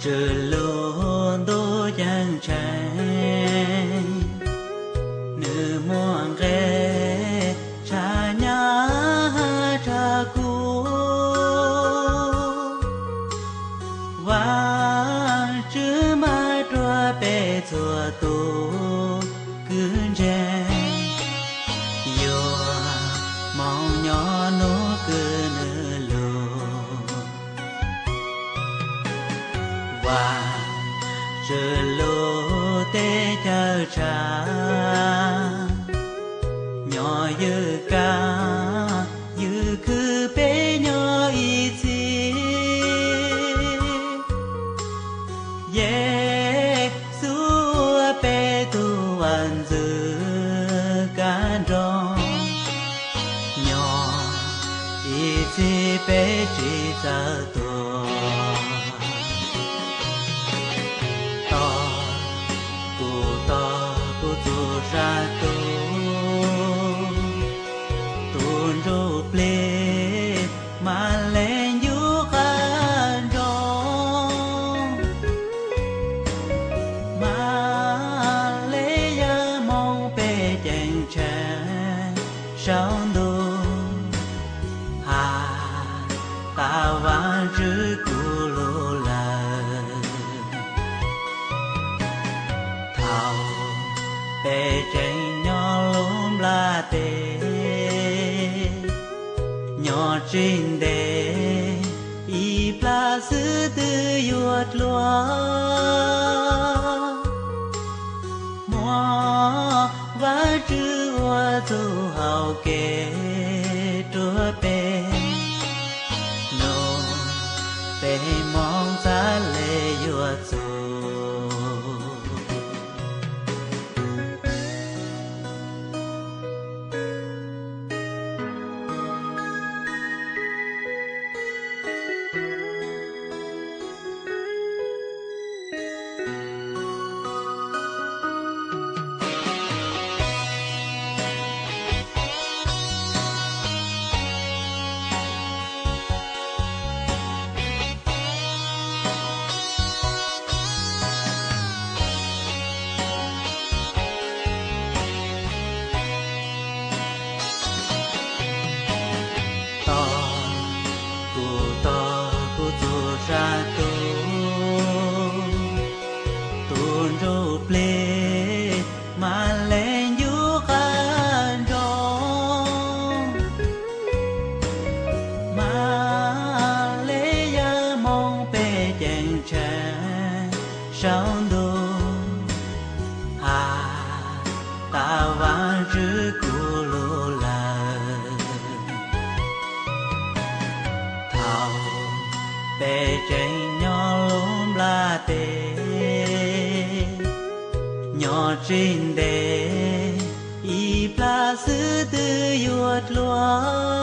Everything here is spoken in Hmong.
Tswv lub ntuj ceeb tsheej, nws muaj nqe tshaj nyab tshaj kub. Vaajtswv mag rua peb txhua tus kwv ntseeg, yuav moog nyob nub kws nws lug. Vaajtswv lub teb chaws tshaj, nyob ywj kaab ywj khw peb nyob ib txhis. Yexus ua peb tug vaaj ntxwv kab nroog, nyob ib txhis peb tsis txawj tuag. Tos kuv, tos kuv txuj sa tug, tus ntsuj plig Maas Lees Ncuj Qab Ntsoog. Maas Lees Yawg Moos peb ceeb tsheej saum ntuj, has tas Vaajtswv kuv lug lawm. Thaum peb tseem nyob lub nplaj teb, nyob tsis ntev ib plag xwb twb yuav dluag. Muaj Vaajtswv ua txuj hauv kev rua peb, nub peb moog txhad le yuav txug. Tos kuv, tos kuv txuj sa tug, tus ntsuj plig Maas Lees Ncuj Qab Ntsoog. Maas Lees Yawg Moos peb ceeb tsheej saum ntuj, has tas Vaajtswv kuv lug lawm. Thaum peb tseem nyob lub nplaj teb, nyob tsis ntev ib plag xwb twb yuav dluag.